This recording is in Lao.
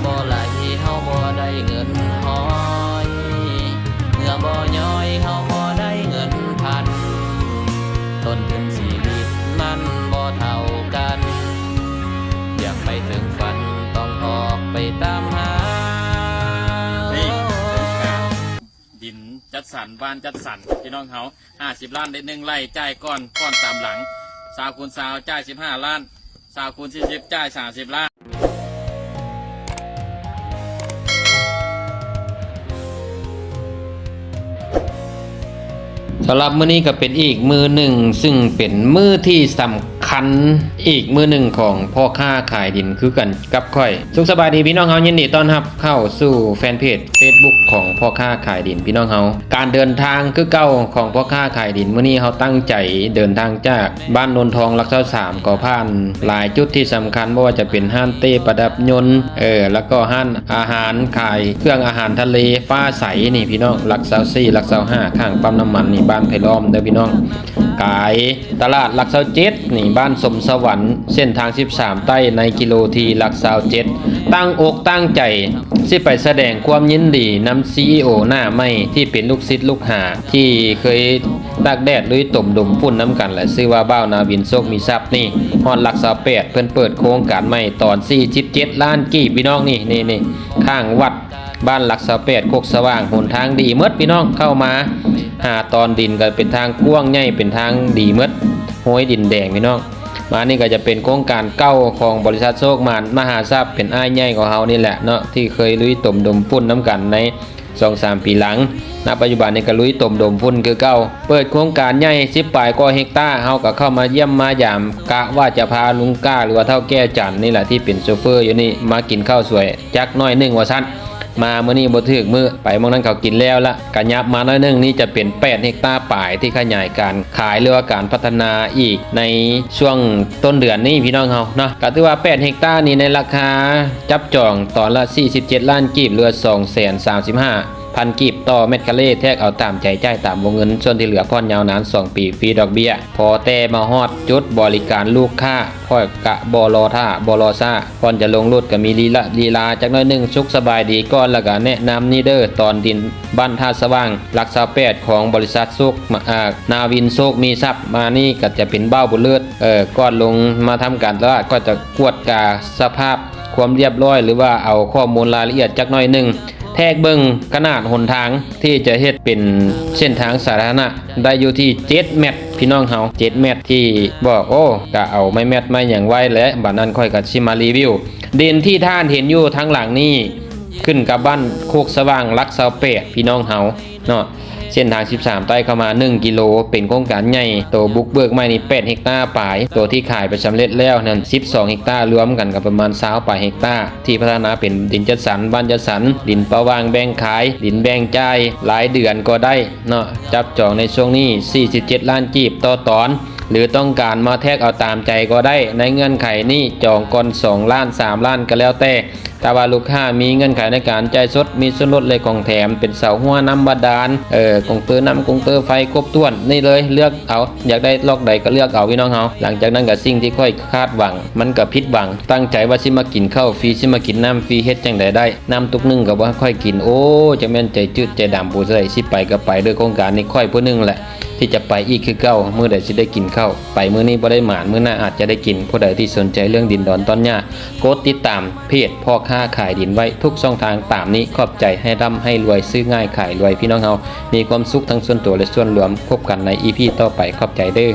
ບໍ່ໄຫຼເຮົາບໍ່ໄດ້ເງິນຮ້ອຍ ເມື່ອບໍ່ຍ້ອຍເຮົາບໍ່ໄດ້ເງິນພັນ ຕົ້ນທຶນຊີວິດມັນບໍ່ເທົ່າກັນ ຢາກໄປເຖິງຝັນຕ້ອງອອກໄປຕາມຫາ. ນີ້ ດິນຈັດສັນ ບ້ານຈັດສັນ ພີ່ນ້ອງເຮົາ ຫ້າສິບລ້ານ ໄດ້ໜຶ່ງໄຮ່ ຈ່າຍກ້ອນ ກ້ອນສາມຫຼັງ ຊາວຄູນຊາວ ຈ່າຍສິບຫ້າລ້ານ ຊາວຄູນສີ່ສິບ ຈ່າຍສາມສິບລ້ານ. ສຳລັບມື້ນີ້ກໍເປັນອີກມື້ໜຶ່ງ ຊຶ່ງເປັນມື້ທີ່ສຳຄັນອີກມື້ໜຶ່ງຂອງພໍ່ຄ້າຂາຍດິນຄືກັນກັບຂ້ອຍ. ສຸກສະບາຍດີພີ່ນ້ອງເຮົາ, ຍິນດີຕ້ອນຮັບເຂົ້າສູ່ແຟນເພຈເຟສບຸກຂອງພໍ່ຄ້າຂາຍດິນພີ່ນ້ອງເຮົາ. ການເດີນທາງຄືເກົ່າຂອງພໍ່ຄ້າຂາຍດິນ, ມື້ນີ້ເຮົາຕັ້ງໃຈເດີນທາງຈາກບ້ານໂນນທອງ ຫຼັກຊາວສາມ ກໍຜ່ານຫຼາຍຈຸດທີ່ສຳຄັນ, ບໍ່ວ່າຈະເປັນຮ້ານເຕ້ປະດັບຍົນ ເອີ ແລ້ວກໍຮ້ານອາຫານຂາຍເຄື່ອງອາຫານທະເລຟ້າໃສນີ້ພີ່ນ້ອງ, ຫຼັກຊາວສີ່ ຫຼັກຊາວຫ້າ ຂ້າງປ້ຳນ້ຳມັນນີ້ ບ້ານໄຜ່ລ້ອມເດີພີ່ນ້ອງ. ກາຍຕະຫຼາດຫຼັກຊາວເຈັດນີ້ ບ້ານສົມສະຫວັນ ເສັ້ນທາງສິບສາມໃຕ້ ໃນກິໂລທີຫຼັກຊາວເຈັດ ຕັ້ງອົກຕັ້ງໃຈຊິໄປສະແດງຄວາມຍິນດີນຳຊີອີໂອໜ້າໃໝ່ທີ່ເປັນລູກສິດລູກຫາ ທີ່ເຄີຍຕາກແດດລຸຍຕົມດົມຝຸ່ນນຳກັນແຫຼະ, ຊື່ວ່າບ່າວນາວິນ ໂຊກມີຊັບນີ້ ຮອດຫຼັກຊາວແປດ ເພິ່ນເປີດໂຄງການໃໝ່ຕອນສີ່ສິບເຈັດລ້ານກີບພີ່ນ້ອງ. ນີ້ ນີ້ ນີ້ ຂ້າງວັດ ບ້ານຫຼັກຊາວແປດ ໂຄກສະຫວ່າງ ຫົນທາງດີໝົດພີ່ນ້ອງ, ເຂົ້າມາຫາຕອນດິນກໍເປັນທາງກວ້າງໃຫຍ່ ເປັນທາງດີໝົດ ໂຮຍດິນແດງພີ່ນ້ອງ. ມານີ້ກໍຈະເປັນໂຄງການເກົ່າຂອງບໍລິສັດໂຊກໝານມະຫາຊັບ, ເປັນອ້າຍໃຫຍ່ຂອງເຮົານີ້ແຫຼະເນາະ ທີ່ເຄີຍລຸຍຕົມດົມຝຸ່ນນຳກັນໃນສອງສາມປີຫຼັງ. ນະປັດຈຸບັນນີ້ກໍລຸຍຕົມດົມຝຸ່ນຄືເກົ່າ. ເປີດໂຄງການໃຫຍ່ສິບປາຍກວ່າເຮັກຕາ, ເຮົາກໍເຂົ້າມາຢ້ຽມມາຢາມ, ກະວ່າຈະພາລຸງກ້າ ຫຼືວ່າເຖົ້າແກ່ຈັນນີ້ແຫຼະ ທີ່ເປັນໂຊເຟີຢູ່ນີ້ ມາກິນເຂົ້າສວຍຈັກໜ້ອຍໜຶ່ງວ່າຊັ້ນ. ມາມື້ນີ້ບໍ່ຖືກມື້, ໄປໝ່ອງນັ້ນເຂົາກິນແລ້ວລະ. ກະຫຍັບມາໜ້ອຍໜຶ່ງ, ນີ້ຈະເປັນແປດເຮັກຕາປາຍທີ່ຂະຫຍາຍການຂາຍ ຫຼືວ່າການພັດທະນາອີກໃນຊ່ວງຕົ້ນເດືອນນີ້ພີ່ນ້ອງເຮົາເນາະ. ກະຖືວ່າແປດເຮັກຕານີ້ໃນລາຄາຈັບຈອງຕອນລະສີ່ສິບເຈັດລ້ານກີບ ຫຼືວ່າສອງແສນສາມສິບຫ້າພັນກີບຕໍ່ແມັດຄາເຣ, ແທກເອົາຕາມໃຈ, ຈ່າຍຕາມວົງເງິນ, ສ່ວນທີ່ເຫຼືອຜ່ອນຍາວນານສອງປີ ຟຣີດອກເບ້ຍ. ພໍແຕ່ມາຮອດຈຸດບໍລິການລູກຄ້າ ຂ້ອຍກະບໍ່ລໍຖ້າບໍ່ລໍຊ້າ, ກ່ອນຈະລົງລົດກໍມີລີລະລີລາຈັກໜ້ອຍໜຶ່ງ. ສຸກສະບາຍດີກ່ອນ ແລ້ວກໍແນະນຳນີ້ເດີ, ຕອນດິນບ້ານທ່າສະຫວ່າງ ຫຼັກຊາວແປດ ຂອງບໍລິສັດໂຊກ ອາ ນາວິນ ໂຊກມີຊັບ. ມານີ້ກໍຈະເປັນບ່າວບຸນເລີດ ເອີ ກ່ອນລົງມາທຳການຕະຫຼາດ ກໍຈະກວດກາສະພາບຄວາມລຽບຮ້ອຍ ຫຼືວ່າເອົາຂໍ້ມູນລາຍລະອຽດຈັກໜ້ອຍໜຶ່ງ. ແທກເບິ່ງຂະໜາດຫົນທາງທີ່ຈະເຮັດເປັນເສັ້ນທາງສາທາລະນະໄດ້ຢູ່ທີ່ເຈັດແມັດ ພີ່ນ້ອງເຮົາ, ເຈັດແມັດທີ່ບອກ, ໂອ້ ກະເອົາໄມ້ແມັດໄມ້ຫຍັງໄວ້ແຫຼະ. ບາດນັ້ນຂ້ອຍກະຊິມາຣີວິວ ດິນທີ່ທ່ານເຫັນຢູ່ທາງຫຼັງນີ້ ຂຶ້ນກັບບ້ານໂຄກສະຫວ່າງ ຫຼັກຊາວແປດ ພີ່ນ້ອງເຮົາເນາະ. ເສັ້ນທາງສິບສາມໃຕ້ເຂົ້າມາໜຶ່ງກິໂລ ເປັນໂຄງການໃຫຍ່, ໂຕບຸກເບີກໃໝ່ນີ້ແປດເຮັກຕາປາຍ, ໂຕທີ່ຂາຍໄປສຳເລັດແລ້ວນັ້ນສິບສອງເຮັກຕາ, ລວມກັນກໍປະມານຊາວປາຍເຮັກຕາ ທີ່ພັດທະນາເປັນດິນຈັດສັນ, ບ້ານຈັດສັນ, ດິນປະຫວ່າງແບ່ງຂາຍ, ດິນແບ່ງຈ່າຍ, ລາຍເດືອນກໍໄດ້ເນາະ, ຈັບຈອງໃນຊ່ວງນີ້ສີ່ສິບເຈັດລ້ານກີບຕໍ່ຕອນ, ຫຼືຕ້ອງການມາແທກເອົາຕາມໃຈກໍໄດ້. ໃນເງື່ອນໄຂນີ້ຈອງກ່ອນສອງລ້ານ ສາມລ້ານກໍແລ້ວແຕ່. ຖ້າວ່າລູກຄ້າມີເງື່ອນໄຂໃນການຈ່າຍສົດ, ມີສ່ວນລົດ ແລະ ຂອງແຖມ ເປັນເສົາຮົ້ວ, ນ້ຳບາດານ, ເອີ ກົງເຕີນ້ຳ, ກົງເຕີໄຟ ຄົບຖ້ວນນີ້ເລີຍ, ເລືອກເອົາ, ຢາກໄດ້ລັອກໃດກໍເລືອກເອົາ ພີ່ນ້ອງເຮົາ. ຫຼັງຈາກນັ້ນກໍສິ່ງທີ່ຂ້ອຍຄາດຫວັງ ມັນກໍຜິດຫວັງ. ຕັ້ງໃຈວ່າຊິມາກິນເຂົ້າຟຣີ, ຊິມາກິນນ້ຳຟຣີ, ເຮັດຈັ່ງໃດໄດ້? ນ້ຳຕຸກໜຶ່ງກໍບໍ່ໃຫ້ຂ້ອຍກິນ. ໂອ້ ຈັກແມ່ນໃຈຈືດໃຈດຳຜູ້ໃດ, ຊິໄປກໍໄປເດີ. ໂຄງການນີ້ຂ້ອຍຜູ້ໜຶ່ງແຫຼະທີ່ຈະໄປອີກຄືເກົ່າ. ມື້ໃດຊິໄດ້ກິນເຂົ້າ? ໄປມື້ນີ້ບໍ່ໄດ້ໝານ, ມື້ໜ້າອາດຈະໄດ້ກິນ. ຜູ້ໃດທີ່ສົນໃຈເລື່ອງດິນດອນຕອນຫຍ້າ, ກົດຕິດຕາມເພຈພໍ່ຄ້າຂາຍດິນໄວ້ທຸກຊ່ອງທາງຕາມນີ້. ຂອບໃຈ, ໃຫ້ຮ່ຳໃຫ້ລວຍ, ຊື້ງ່າຍຂາຍລວຍ, ພີ່ນ້ອງເຮົາມີຄວາມສຸກທັງສ່ວນຕົວ ແລະ ສ່ວນລວມ. ພົບກັນໃນອີພີຕໍ່ໄປ. ຂອບໃຈເດີ.